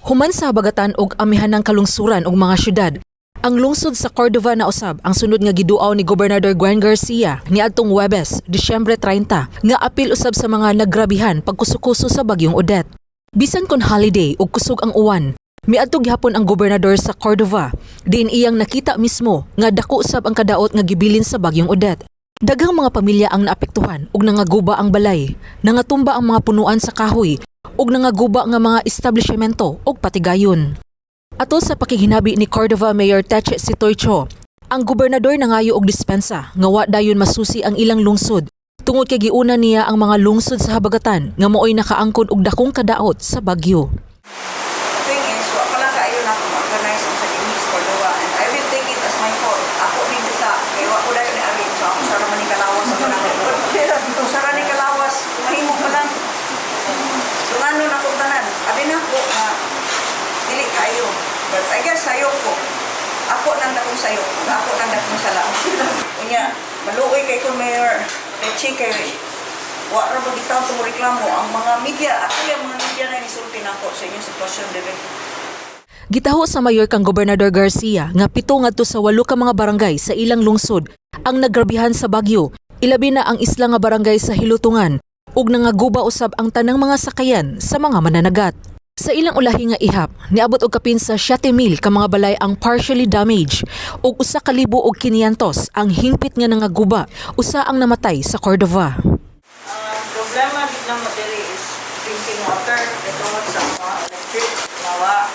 Human sa habagatan og amihanang kalungsuran og mga syudad, ang lungsod sa Cordova na usab ang sunod nga giduaw ni Gobernador Gwen Garcia niadtong Huwebes, Disyembre 30, nga apil usab sa mga nagrabihan pagkusukuso sa bagyong Odette. Bisan kon holiday ug kusog ang uwan, miadto gihapon ang gobernador sa Cordova, diin iyang nakita mismo nga dako usab ang kadaot nga gibilin sa bagyong Odette. Daghang mga pamilya ang naapektuhan ug nangaguba ang balay, nangatumba ang mga punuan sa kahoy ug nangaguba nga mga establishmento ug patigayon. Atol sa pakighinabi ni Cordova Mayor Teche Sitoy-Cho, ang gobernador nangayo og dispensa nga wa dayon masusi ang ilang lungsod tungod kay giuna niya ang mga lungsod sa habagatan nga maoy nakaangkon og dakong kadaot sa bagyo. The thing is, wa pa lang kaayo na ako ma-organize ang sa dinhi sa Cordova and I will take it as my fault. Ako din sa kay wa ko dayon ni arrange. So ako sa man ni kalawas ako na. Kung sa ni kalawas, mahimo pa lang. So ngano na ko tanan. Abi na ko nga dili kaayo. But I guess sayo ko. Ako nang dakong sayo. Ako nang dakong sala. Unya, maluoy kay ko, Mayor Teche, kay wa ra ba gitaw tong reklamo ang mga media. Actually, ang mga media na nisulti nako sa inyong sitwasyon dire. Gitaho sa mayor kang Gobernador Garcia nga 7 ngadto sa 8 ka mga barangay sa ilang lungsod ang nagrabihan sa bagyo. Ilabi na ang isla nga barangay sa Hilutungan ug nangaguba usab ang tanang mga sakayan sa mga mananagat. Sa ilang ulahi nga ihap, niabot og kapin sa 7,000 ka mga balay ang partially damaged ug 1,500 ang hingpit nga nangaguba, usa ang namatay sa Cordova. Ang problema gid namo diri is drinking water kay tungod sa mga electric nawa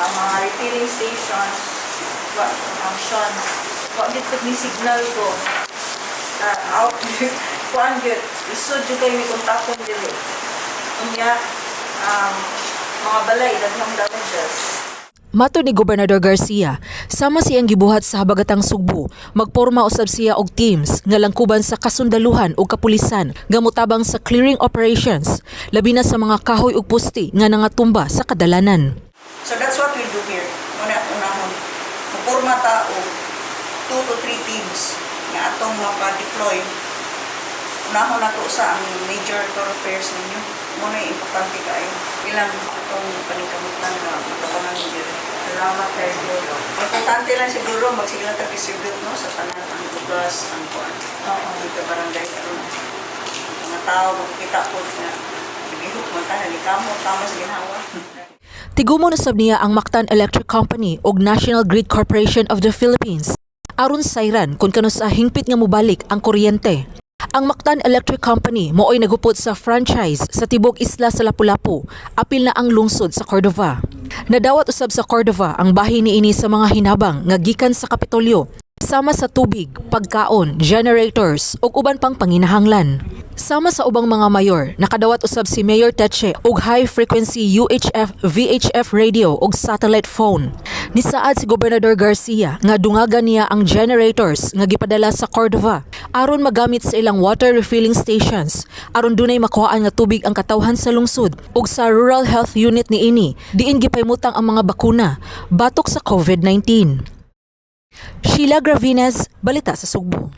ang mga refilling stations wa function, wa gid pud ni signal ko out kuan gyud, isod jud kay mi kontakon diri. Unya mga balay, daghang damages. Matod ni Gobernador Garcia, sama siyang gibuhat sa habagatang Sugbo, magporma usab siya og teams nga langkuban sa kasundaluhan ug kapulisan nga motabang sa clearing operations, labi na sa mga kahoy ug poste nga nangatumba sa kadalanan. So that's what we do here. Muna at unahon. Mupurma ta og 2 to 3 teams nga atong mapa-deploy. Unahon nato sa ang major thoroughfares ninyo. Muna yung importante kaayo. Ilang atong paningkamutan nga matabangan ninyo diri. Salamat kayo. Importante lang siguro magsige lang ta distribute, no, sa tanan ang bugas, ang kuan. Oo. Dito barangay karon. Mga tao makikita po na nagihok man ta kamo tama sa ginhawa. Tigumon usab niya ang Mactan Electric Company ug National Grid Corporation of the Philippines aron sayran kung kanusa hingpit nga mobalik ang kuryente. Ang Mactan Electric Company mooy nagupot sa franchise sa tibok isla sa Lapu-Lapu, apil na ang lungsod sa Cordova. Nadawat usab sa Cordova ang bahin niini sa mga hinabang nga gikan sa Kapitolyo, sama sa tubig, pagkaon, generators ug uban pang panginahanglan. Sama sa ubang mga mayor, nakadawat usab si Mayor Teche og high frequency UHF VHF radio ug satellite phone. Nisaad si Gobernador Garcia nga dungagan niya ang generators nga gipadala sa Cordova aron magamit sa ilang water refilling stations aron dunay makuhaan nga tubig ang katawhan sa lungsod ug sa Rural Health Unit niini diin gipahimutang ang mga bakuna batok sa COVID-19. Sheila Gravines, Balita sa Sugbo.